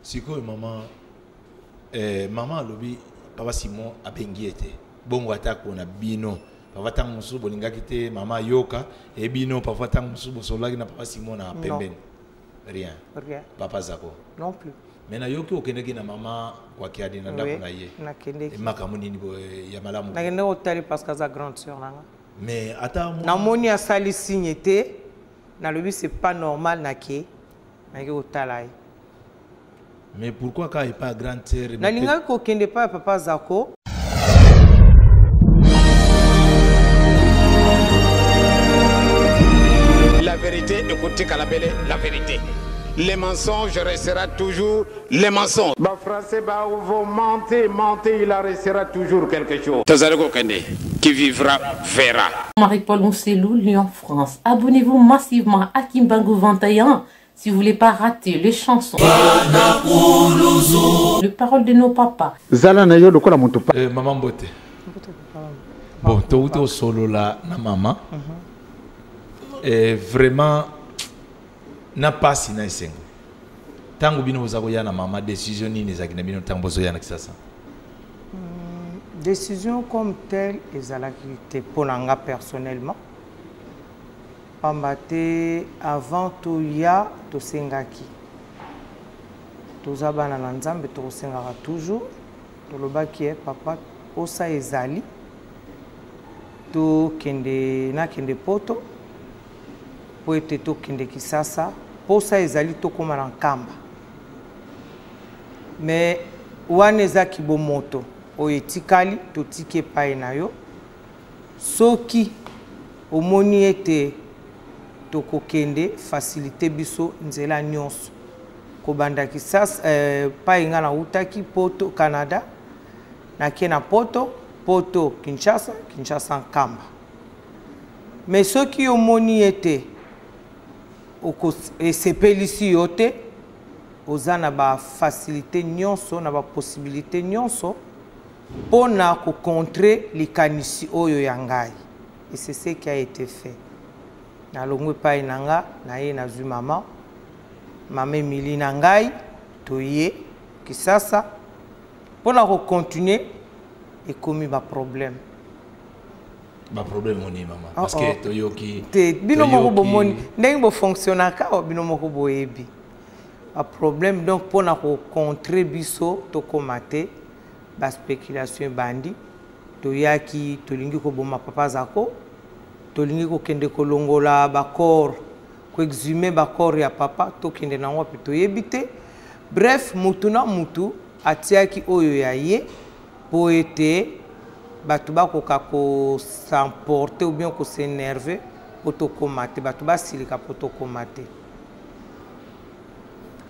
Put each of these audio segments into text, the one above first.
Sikoyo mama eh, mama alobi papa Simon abengi ye te. Bongo ata kona bino papa ntango mosusu bolingaki te mama ayoka e bino parfois ntango mosusu bosololaki na papa Simon na pembeni. Rien. Rien. Papa Zako. Non plus. Mais nayoki okendaki na mama Kwakiadi na ndako na ye. Nakendeki. Makambo nini ya malamu? Nakendeki kotali parce que aza grande sœur na nga. Mais ata namoni asali signe te, nalobi c'est pas normal nake nake kotala ye. Mais pourquoi quand il pas grande sœur? Nalingaki kokende pa ya papa Zako. La vérité, écoutez Kalabele, la vérité. Les mensonges restera toujours les mensonges. Ba français ba vous mentez, mentez, il en restera toujours quelque chose. Tozali kokende, qui vivra verra. Marie-Paul Mousselou, Lyon, France. Abonnez-vous massivement à Kimbangu 21 si vous voulez pas rater les chansons. Les paroles de nos papas. Zala na yo lokola moto pa. Eh, maman Mbote. Bon, to solo la na mama. Eh, vraiment na pasi na esengo. Tango bino boza koya na mama décision nini ezalaki na bino tango bozoya na Kisasa? Décision comme telle ezalaki te mpo na nga personnellement. Pamba te avant toya tosengaki. Toza bana na Nzambe tokosengaka toujours. Tolobaki eh, papa posa ezali tokende nakende poto po ete tokende Kisasa posa ezali tokóma na Nkamba. Mais wana eza kibomoto oyo etikali totiki epai na yo. Soki omoni ete tokokende facilite biso nzela nyonso kobanda Kisasa epai nga nautaki poto Canada nake na poto poto Kinshasa Kinshasa Nkamba. Mais soki omoni ete esepelisi yo te oza na ba facilite nyonso na ba possibilite nyonso pona ko contrer likanisi oyo ya ngai. Et c'est ce qui a été fait. Nalongwe epai na nga, naye nazwi mama, mama Emilie na ngai, toye Kisasa pona ko continuer ekomi ba problème. Ba problème oni mama parce que toyoki te bino moko bomoni ndenge bo fonctionnaka awa bino moko boyebi ba problème donc pona ko contrer biso tokoma te ba spéculation ebandi toyaki tolingi koboma papa Zako tolingi kokende kolongola ba corps ko exhumer ba corps ya papa tokende nango wapi toyebi te. Bref mutu na mutu atiaki oyo ya ye po ete bato bakoka ko s'emporter ou bien ko s'énerver po tokoma te bato basilika po tokoma te.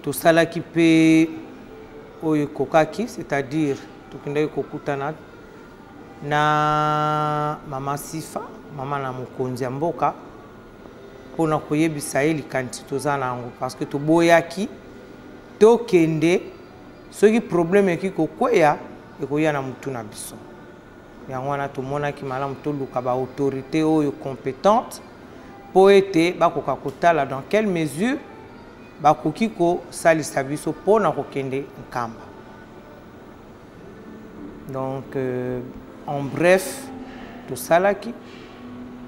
Tosalaki pe oyo ekokaki, c'est-à-dire tokendaki kokutana na mama Sifa, mama na mokonzi ya mboka, mpona koyebisa ye likanisi toza na yango parce que toboyaki tokende soki problème ekoki kokweya ekoya na mutu na biso. Yango wana tomonaki malamu toluka ba autorité oyo compétente po ete bakoka kotala dans quelle mesure bakoki kosalisa biso mpo na kokende Nkamba. Donc en bref tosalaki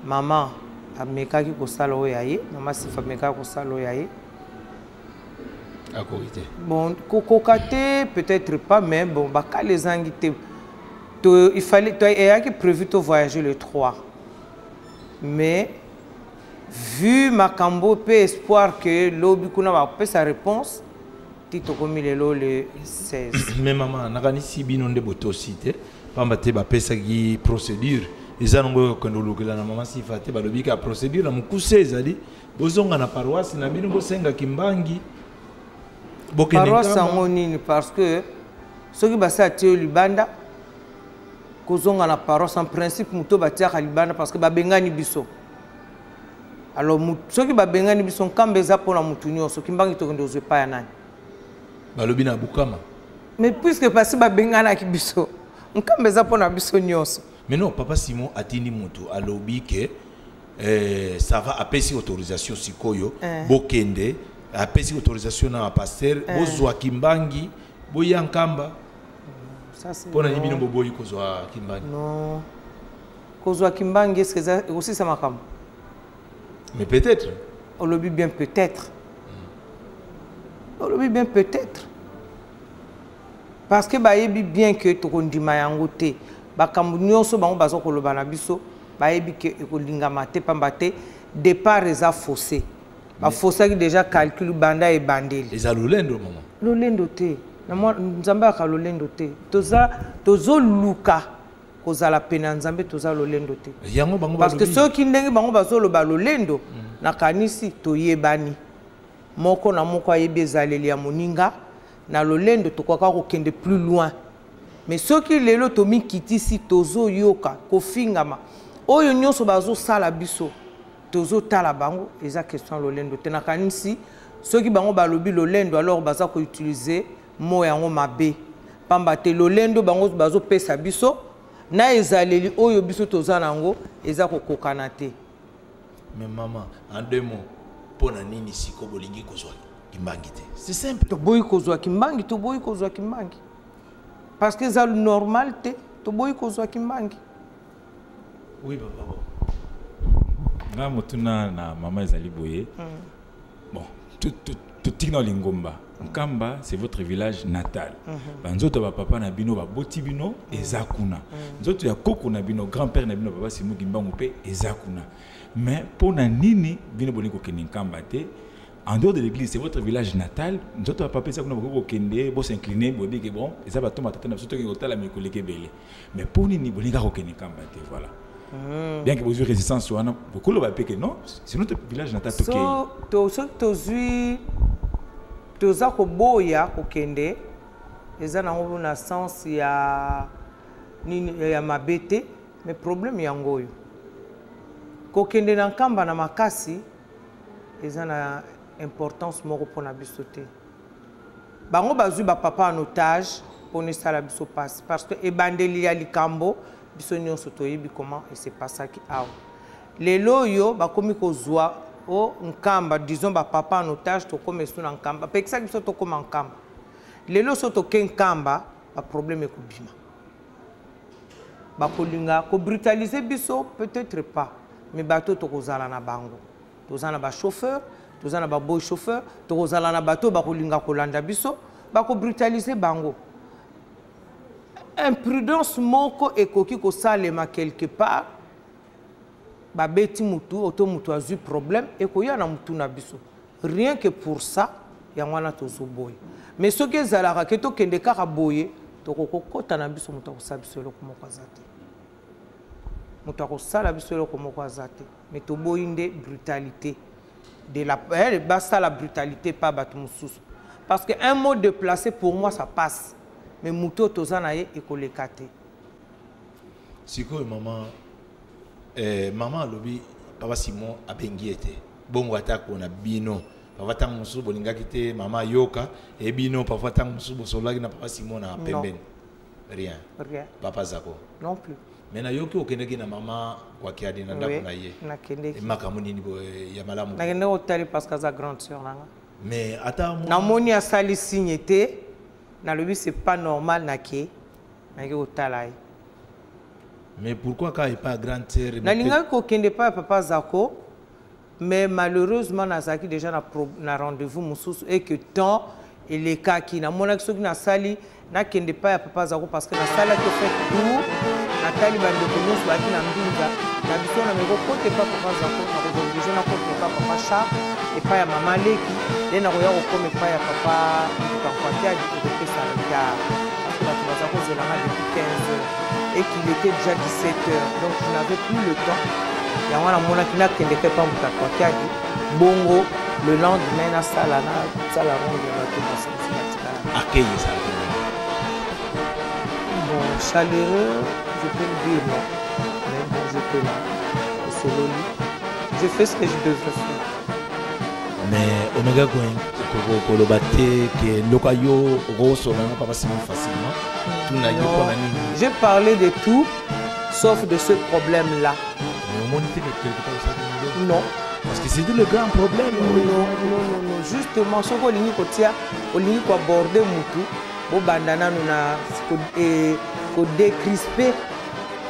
mama amekaki kosala oyo ya ye, mama Sifa amekaki kosala oyo ya ye. Akoki te. Bon, kokoka te peut-être pas, mais bon bakala ezangi te. To, il fallait, to, eyaki prévu to voyager le 3. Mais vu makambo pe espoir que lobi kuna bakopesa réponse ti tokomi lelo le 16. Mais maman, nakanisi bino nde botosi te, pamba te bapesaki procédure eza nango kokende kolukela na mama Sifa te, balobi ka procédure na mokuse ezali bozonga na paroisse na bino bosenga Kimbangi bokende paroisse Nkamba. yango nini parce que soki basala tie yo libanda kozonga na paroisse en principe moto batiaka libanda parce que babengani biso. Alors soki babengani biso Nkamba eza mpona motu nyonso, Kimbangi tokende kozwa epai ya nani? Balobi na Bukama. Mais puisque pasi babenganaki biso, Nkamba eza mpona biso nyonso. Mais non, papa Simon atindi motu alobi ke ça va apesi autorisation sikoyo bokende. Apesi autorisation na pasteur, bozwa Kimbangi, boya Nkamba. Mpona nini bino boboyi kozwa Kimbangi? Non, kozwa Kimbangi, est-ce que eza ekosisa makambo? Mais peut-être. Olobi bien peut-être. Olobi bien peut-être. Parce que bayebi bien que tokondima yango te. Bakambo nyonso bango baza koloba na biso, bayebi ke ekolingama te, pamba te départ eza faussé. Bafaussaki déjà calcul banda ebandeli. Eza lolendo, mama. Lolendo te. Nzambe aka lolendo te. Toza tozoluka kozala pene ya Nzambe, toza lolendo te. Yango bango Parce que soki ndenge bango bazoloba lolendo, nakanisi toyebani. Moko na moko ayebi ezaleli ya moninga. Na lolendo tokoka kokende plus loin. Mais soki lelo tomikitisi, tozoyoka kofingama oyo nyonso bazosala biso, tozotala bango, eza question lolendo te. Nakanisi soki bango balobi lolendo, alors baza koutiliser mot yango mabe, pamba te lolendo bango bazopesa biso na ezaleli oyo biso toza nango eza kokokana te. Mais mama, en deux mots, mpona nini siko bolingi kozwa Kimbangi te? C'est simple. Toboyi kozwa Kimbangi, toboyi kozwa Kimbangi parce que eza normal te. Toboyi kozwa Kimbangi. Oui, papa. Nga motuna na mama ezali boye. Bon, totiki na lingomba Nkamba, c'est votre village natal. Banzoto ya bapapa na bino baboti bino eza kuna, nzoto ya koko na bino, grand père na bino, papa Simon Kimbangu mpe eza kuna. Mais mpo na nini bino bolingi kokende Nkamba te? En dehors de l'église, c'est votre village natal. Nzoto ya papa eza kuna, bokoki kokende, bos'incliner, boyebi ke bon, eza bato tata na biso, toki kotala mikolo eleki ebele. Mais mpo nini bolingi kokende Nkamba te? Voilà. Bien que bozwi résistance wana, bokoloba mpe ke non, c'est notre village natal, tokei. Soki tozwi, toza koboya kokende, eza nango na sens ya nini ya mabe te. Mais problème yango oyo, kokende na Nkamba na makasi eza na importance moko mpona biso te. Bango bazwi bapapa en otage mpona esala biso mpasi, parce que ebandeli ya likambo, biso nyonso toyebi comment esepasaki awa. Lelo oyo bakomi kozwa o Nkamba, disons bapapa en otage, tokóma esu na Nkamba, bapekisaki biso tokóma Nkamba. Lelo so toke Nkamba, baproblème ekobima, bakolinga kobrutaliser biso, peut-être pas, mais bato tokozala na bango, toza na bachauffeur, toza na baboy chauffeur, tokozala na bato bakolinga kolanda biso, bakobrutaliser bango. Imprudence moko ekoki kosalema quelque part, babeti mutu oto mutu azwi problème, ekoya na mutu na biso. Rien que pour ça, yango wana tozoboya. Mais soki ezalaka ke tokende kaka boye, tokokokota na biso, moto akosala biso eloko moko aza te, moto akosala biso eloko moko aza te. Mais toboyi nde brutalité de la basala brutalité pa bato mosusu, parce que un mot déplacé, pour moi, ça passe, mais moto oyo toza na ye, ekoleka te. Sikoyo mama, mama alobi papa Simon abengi ye te. Bongo atako na bino papa, ntango mosusu bolingaki te mama ayoka e bino parfois, ntango mosusu bosololaki na papa Simon na pembeni? Rien? Rien. Papa Zako? Non plus. Mais nayoki okendeki na mama Kwakiadi na ndako na ye. Nakendeki. Makambo nini boye ya malamu? Nakendeki kotali parce que aza grande sœur nanga. Mais ata Namoni asali signe te, nalobi c'est pas normal, nake nake kotala ye. Mais pourquoi kaka epa grande sœur? Nalingaki kokende epai ya papa Zako, mais malheureusement nazalaki déjà na rendez-vous mosusu et que temps elekaki. Namonaki soki nasali nakende epai ya papa Zako, parce que nasalaki fait tour, natali bandeko nyonso bayaki na mbinza na biso, na mekokota epai papa Zako, nakozwa oblige nakota epai papa Charles, epai ya mama leki, nde nakoya kokoma epai ya papa Nkankwatiadi, ekopesa retard, parce que bato baza kozelanga depuis 15 heures et qu'il était déjà 17 heures, donc je n'avais plus le temps. Yango namonaki nakendeka epai moto Akwakiadi, bongo le lendemain nasala ronde ya bato basalisi batikala. Akei ezalaki ndenge? Bon, chaleureux, je peux le dire, non. Mais bon, j'étais là. Sololi. J'ai fait ce que je devrais faire. Mais omeka koloba te ke loka yo okosola na papa Simon facilement, tuna ye mpona nini? J'ai parlé de tout, sauf de ce problème-là. Mais omoni te ke quelque part osalaki mabe? Non. Parce Parce que c'était le grand problème. Non, non, non, non. Justement, soki olingi kotia, olingi koaborde mutu, bobanda nanu na kodécrispe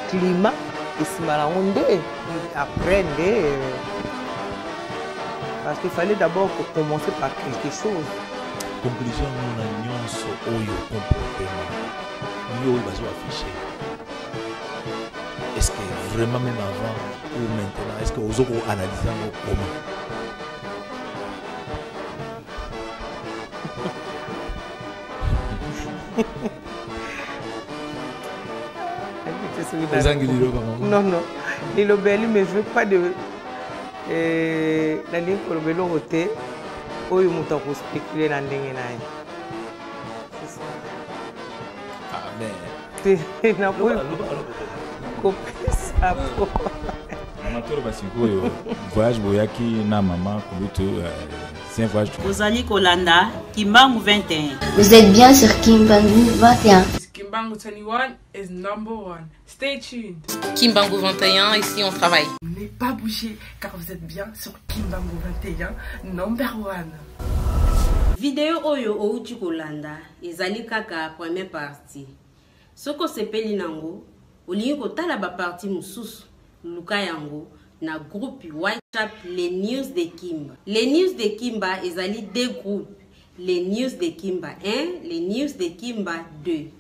climat, esima nango nde après nde, parce qu'il fallait d'abord commencer par quelque chose. Conclusion na nyonso oyo, comportement yo oyo bazo afficher, est-ce que vraiment, même avant ou maintenant, est-ce que ozo koanalyse yango comment? Ozangi liloba, mama? Non, liloba eli, mais je veux pas de nalingi koloba eloko te oyo moto akospécule na ndenge na ye. C'est ça. Ah, mais te, nakoki kopesa po Mama, toloba sikoyo voyage boyaki na mama kulutu, c'est un voyage. Ozali kolanda Kimbangu 21. Vous êtes bien sur Kimbangu 21. Kimbangu 21 is number one. Stay tuned. Kimbangu 21, ici on travaille. N'ayez pas bougé car vous êtes bien sur Kimbangu 21, number one. Video oyo outi kolanda ezali kaka première partie. Soki osepeli nango, olingi kotala bapartie mosusu, luka yango na groupe WhatsApp Les News de Kimba. Les News de Kimba ezali deux groupes: Les News de Kimba 1, Les News de Kimba 2.